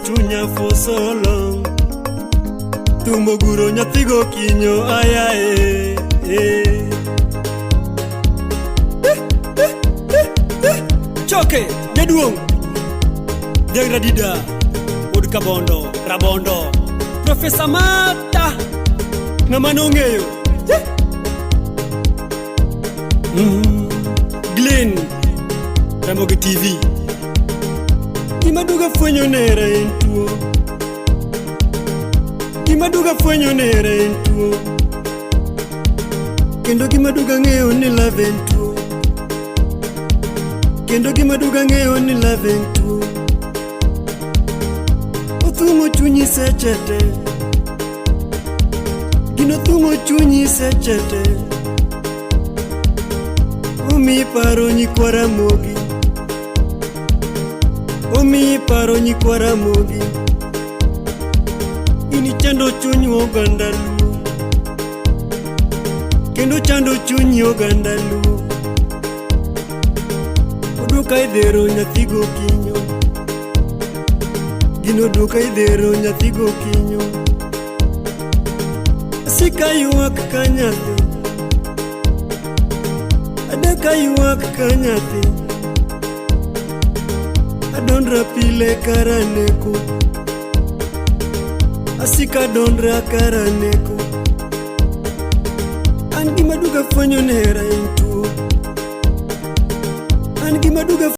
chunya for so long. Thum oguro nyathi gokinyo ayae eh. Choke jaduong' Dhiang' Radida Wuod Kabondo Rabondo Profesa Mata ng'ama nong'eyo. Glenn Ramogi TV. Gima duga fwenyo nera en tuo. Gima duga fwenyo nera en tuo. Kendo gima duga ng'eyo ni love en tuo. Kendo gima duga ng'eyo ni love en tuo. Othung'o chunyi seche te. Gino thung'o chunyi seche te. Omiyi paro nyikwa Ramogi. Omiyi paro nyikwa Ramogi. Gini chando chuny oganda Luo. Kendo chando chuny oganda Luo. Oduoka idhero nyathi gokinyo. Gino duoka idhero nyathi gokinyo. Asika ywak ka nyathi. Adek aywak ka nyathi. Adondra pile kara neko. Asika dondra kara neko. An gima duga fwenyo ne hera en tuo. An gima duga.